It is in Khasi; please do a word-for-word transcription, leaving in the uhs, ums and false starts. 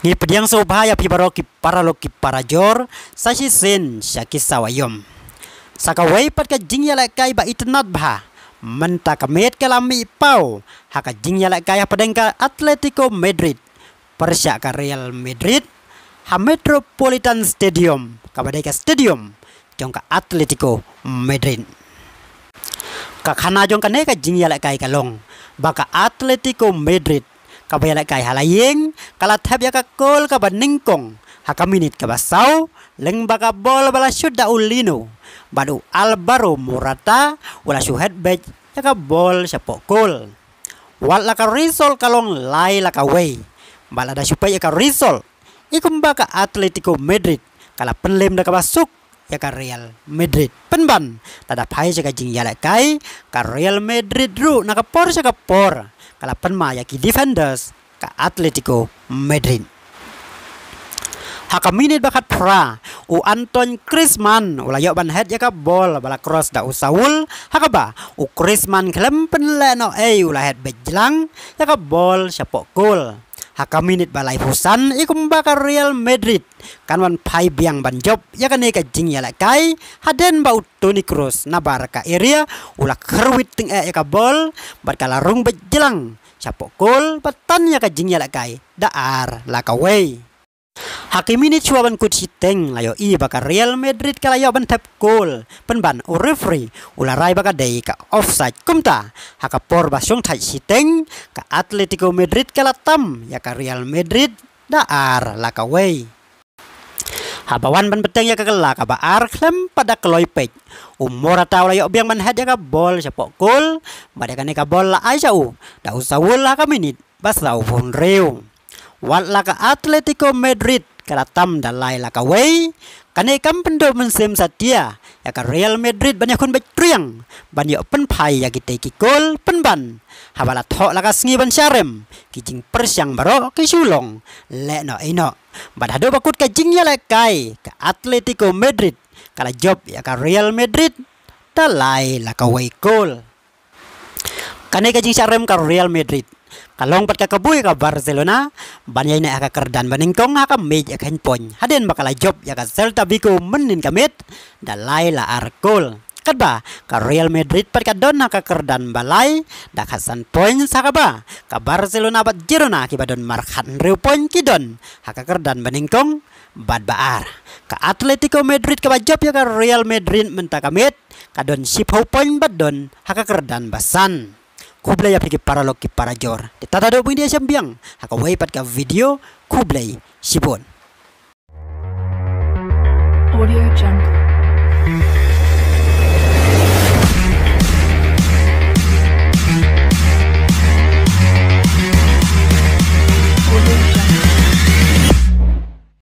Ngi pdiang sngewbha ïa phi baroh ki paralok ki parajor, sa shisien sha ki sawa ïom. Sa kawei pat ka jingïalehkai ba itynnad bha, mynta ka miet ka la mih paw ha ka jingïalehkai hapdeng ka Atletico Madrid pyrshah ka Real Madrid ha Metropolitan Stadium, kaba dei ka stadium jong ka Atletico Madrid. Ka khana jong kane ka jingïalehkai ka long ba ka Atletico Madrid, kaba ïalehkai ha la ïing, ka la thep ïa ka kol kaba nyngkong ha ka minit kaba saw, lyngba ka bol ba la shut da u Lino, bad u Alvaro Morata u la shu het beit ïa ka bol shapoh kol. Wat la ka result ka long lai la kawei, bad lada shu peit ïa ka result, i kumba ka Atletico Madrid ka la pynlem da kaba suk ïa ka Real Madrid. Pynban, lada phai sha ka jingïalehkai, ka Real Madrid ruh na ka por sha ka por ka la pynma ïa ki defenders ka Atletico Madrid. Ha ka minit ba khatphra, u Antoine Griezmann u la ïoh ban het ïa ka bol ba la cross da u Saul, ha kaba u Griezmann khlem pynlehnohei u la het beit jlang ïa ka bol shapoh kol. Ha ka minit ba laiphew san, i kumba ka Real Madrid kan wan phai biang ban jop ïa kane ka jingïalehkai, hadien ba u Toni Kroos na bar ka area u la kyrwit tyngeh ïa ka bol, bad ka la rung beit jlang shapoh kol, bad tan ïa ka jingïalehkai da ar la kawei. Ha ki minit shuwa ban kut shiteng, la ïohi ba ka Real Madrid ka la ïoh ban thep kol, pynban u referee u la rai ba ka dei ka offside. Kumta, ha ka por ba shongthait shiteng, ka Atletico Madrid ka la tam ïa ka Real Madrid da ar la kawei. Haba wan ban bteng ïa ka kylla kaba ar, khlem pat da kloi peit, u Morata u la ïoh biang ban het ïa ka bol shapoh kol, bad ïa kane ka bol la ai sha u da u Saul ha ka minit ba sawphew hynriew. Wat la ka Atletico Madrid ka la tam da lai la kawei, kane kam pynduh mynsiem satia ïa ka Real Madrid ban ïakhun beit triang ban ïoh pynphai ïa kitei ki kol, pynban haba la thoh la ka sngi ban shah rem, ki jingpyrshang baroh ki shu long lehnoh ïehnoh. Bad haduh ba kut ka jingïalehkai, ka Atletico Madrid ka la jop ïa ka Real Madrid da lai la kawei kol. Kane ka jingshah rem ka Real Madrid ka long pat ka kabu ïa ka Barcelona ban ïaineh ha ka kyrdan ba nyngkong ha ka miej ïa ka hynñiew point, hadien ba ka la jop ïa ka Celta Vigo mynnin ka miet da lai la ar kol. Katba ka Real Madrid pat ka don ha ka kyrdan ba lai da khatsan point, ha kaba ka Barcelona bad Girona kiba don mar khathynriew point ki don ha ka kyrdan ba nyngkong bad ba ar. Ka Atletico Madrid kaba jop ïa ka Real Madrid mynta ka miet ka don shiphew point bad don ha ka kyrdan ba san. Khublei ïa phi ki paralok ki parajor. Te tad haduh ba ngin ïashem biang ha kawei pat ka video, khublei shibun. Audio Jungle.